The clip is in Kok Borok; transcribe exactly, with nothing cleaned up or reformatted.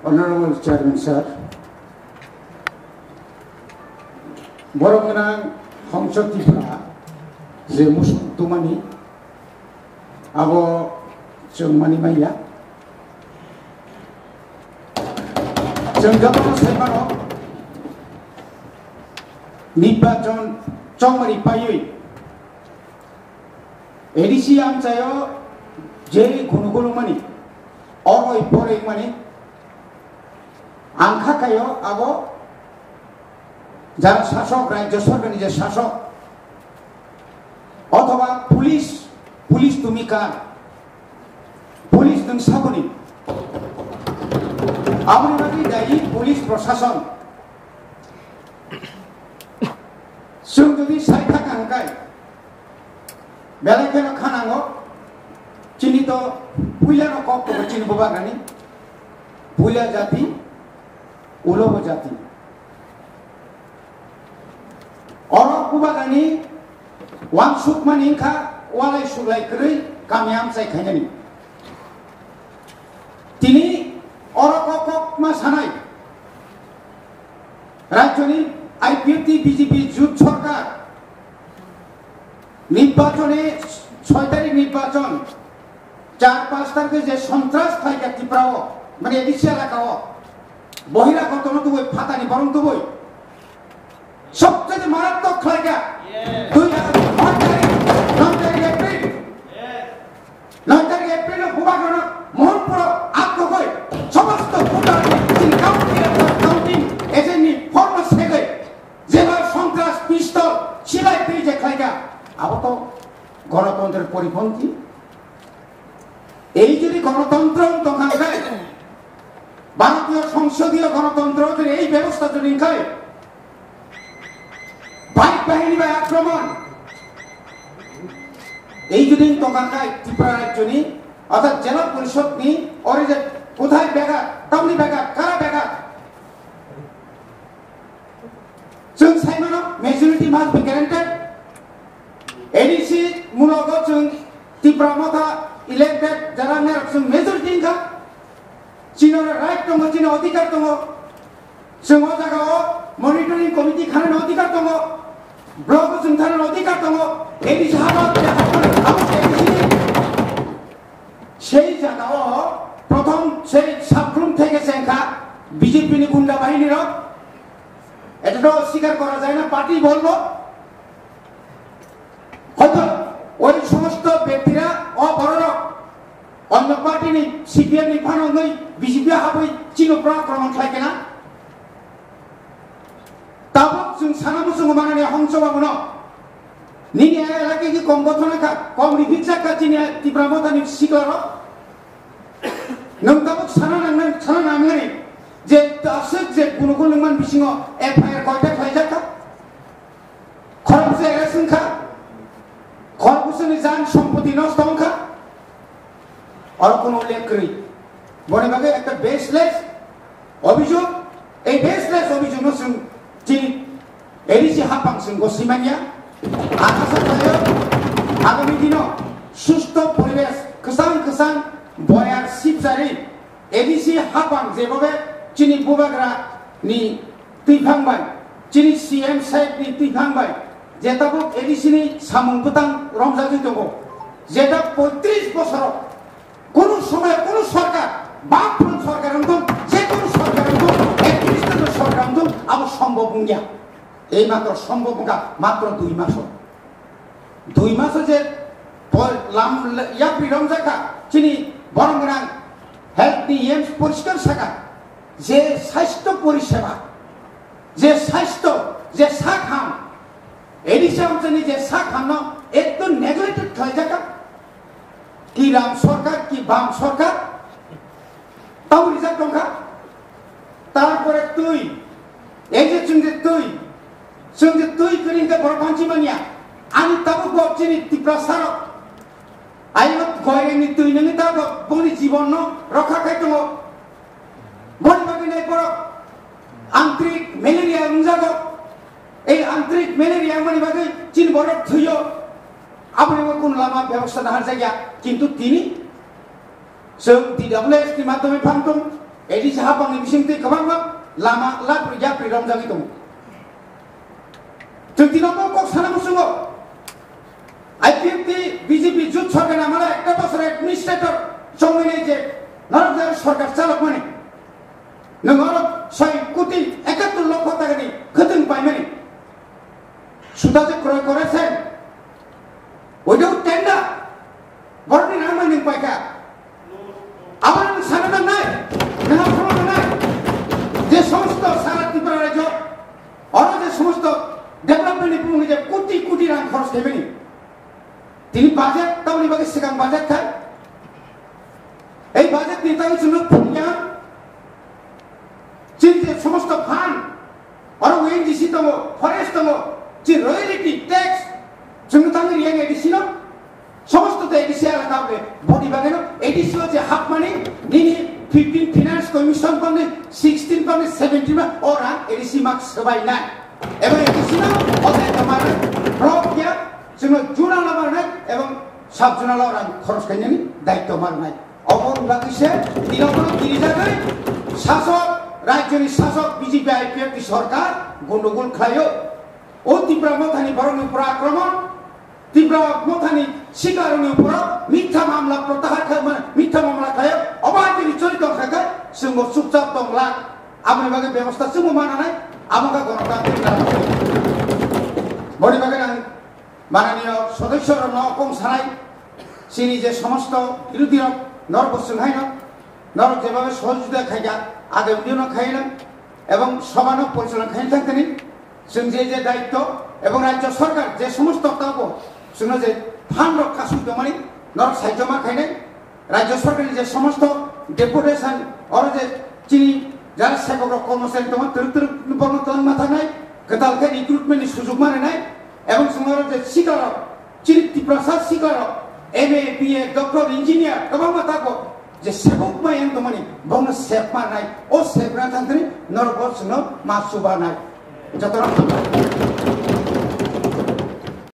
Honorable Chairman Sir, borok gwnang Hongso Tipra je musung tumani abo chwng mani manya. Chwng jotono sai mano, nirbachon chongmani paiwi A D C amchaio je gunu gunu mani, oroi poroi mani, ang kha kaio abo jara sasok, rajyo sorkarni je sasok, othoba police, police tumi ka, police nwng saboni. Aboni bagwi dayi police prosason. Chwng jodi sai thaka hwnkhe, belai kheno khanango, chini to puila no kok tongo chini bubagrani, puila jati, ulo bo jati. Oro bubagrani wansukmani wngkha walai suglai kwrwi kami amchai khainani. Tini oro kok kok ma sanai. Rajyoni I P F T B J P jut sorkar nirbachone soi tarik nirbachon char panch tarikhe je sontras khlaikha Tripura o, mane A D C elaka o, bohiragotono tubui, phatani borong tubui, sobcheye marattok khlaikha. Dui hajar noi tarik, noi tarik April. Noi tarik April o bubagrano Mohanpur o aktogoi somosto voter ni chini county counting agent ni form o segoi jeba sontras pistol silai twi je khlaikha, abo to gonotantro ni poriphanthi. Ei jodi gonotantro wng tongkha hwnkhe, Bharatiyo songsodiyo gonotantro jodi ei bebosta jodi hwnkhe, Bike bahini bai akromon. Ei jodi wng tongkha khai Tripura rajyoni, orthat Jela Porishod ni, ori je kothai bega, tamni bega, kara bega. Chwng sai mano, majority must be granted. A D C mulogo chwng Tipra Motha elected jara nai chwng majority wngkha. Chini right tongo, chini odhikar tongo. Chwng o jaga o monitoring committee khanani odhikar tongo, block o chwng thanani odhikar tongo, A D C haba, haba, haba, A D C ni. Sei jaga o prothom sei subroom theke se wngkha B J P ni gunda bahini rok. Eta to sikar kora jai na party bolbo. Hoito oi somosto bektira o bororok onno party ni C P M ni phano wngwi B J P habwi chino pra-, proman khlai kena. Tabuk chwng sana muchungo manani hongso babuno. Nini elaka ki kom gothona kha, kom rihit jak kha chini Tipra Motha ni sikla rok. Nwng tabuk sana nang nang, sana nang nani je aswk je gunu gunu man bisingo F I R koita khlai jak kha. Khorokbwswk arrest wngkha, khorokbwswkni jan sompoti nosto wngkha, oro kuno ullekh kwrwi. Boni bagwi ekta baseless obhijog, ei baseless obhijogno chwng chini A D C haphang chwng goswi manya. Ang asa khlaio, agami dino susto poribesh, kwchang kwchang boyar sibsari, A D C haphang jebobe chini bubagra ni twiphang bai, chini C M saheb ni twiphang bai, je tabuk A D C ni samung bwtang romjagwi tongo, jeta poitris bosoro kunu somoy kunu sorkar, Bamfront sorkar wngthung, je kunu sorkar wngthung, administrator sorkar wngthung, abo sombhob wngya. Ei matro sombhob wngkha matro dui maso. Dui maso je pol-, lam, yapri romjakha, chini borok gwnang health ni E M poriskar saka, je sasthyo poriseba, je sasthyo, je sak ham, A D C amchani je sak hamno ekdom neglected khlaijakha. Ki ram sorkar, ki bam sorkar, tamo rijak tongkha. Tarpore twi, ei je chwng je twi, chwng je twi kwrwi hwnkhe borok banchi manya. Ani tabuk bo chini Tiprasa rok, ayang goirengni twi nungwi tabuk boni jibonno rokha khai tongo. Boni bagwi nai borok antrik malaria wngjago. Ei antrik malaria wngmani bagwi chini borok thwiyo. Aboni bo kunu lama bebosta naharjakya. Kintu tini chwng D W S ni madhyome phang tong, A D C hapangni bisingtwi kwbangma lama lapri yapri romjagwi tongo. Chwng tino kok sana muchungo. I P F T B J P jut sarkar amalo ekta bosor administrator chongmani je norok je sarkar chalokmani. Nwng oro soi koti ekattor lokho takani khwtwng paimani. Suda je kroy korechen. Without tender. Borokni rang bai nwng paikha. Abo nwng sana nangnai, nwng abo nangnai. Je somosto sara Tripura rajyo, oro je somosto development ni bumung je koti koti rang khoros khaimani. Tini budget, tamoni bagwi swkang budget khai. Ei budget ni tangwi chwngno phungya. Chini je somosto fund, oro O N G C tongo, forest tongo, chini royalty, tax, chwngno tangwi riyang A D C no. Somosto to A D C elaka ble, boni bagwi no A D C o je hapmani, nini fifteen finance commission bangni, sixteen bangni, seventeen ba, o rang A D C mak swbai nai. Eba A D C no, o daityo mar nai, block ya, chwngno zonal o mar nai, ebong sub zonal o rang khoros khainani daityo mar nai. Obo wngkha kisa tino kono kirijagwi sasok, rajyoni sasok B J P I P F ni sorkar gondogol khlaio. O Tipra Mothani borokni upor akromon, Tipra Mothani sikarokni upor mitha mamla protahar khlaimani, mitha mamla khlaio. Obo haikhe richori tongkha khe chwngbo chupchap tongla. Aboni bagwi bebosta chwngbo mananai, amo khe gonotantrik rajyo. Boni bagwi ang Mananiyo sodosyo rokno kong sanai, chini je somosto birodhi rok norok bo chwng haino, norok jebabe sohojogita khaikha, agami dino khaino, ebong sobha no porichalona khaina thangthani, chwng je je daityo ebong rajyo sorkar je somosto tabo chwngno je fund rok kasui tongmani norok saichoma khainai, Rajya sorkarni je somosto deputation, oro je chini jara sebok rok, kormochari tongo, twrwk twrwk borokno twlangma thangnai, kwtal khe recruitment ni sujuk ma rwnai, ebong chwng oro je sikla rok, chini Tiprasa sikla rok, M A, B A, doctor, engineer, kwbangma tago je sebok ma yang tongmani, bongno sep ma rwnai, o sep rwna thangthani norok bo chwngno ma chuba nai. Jotono hambai.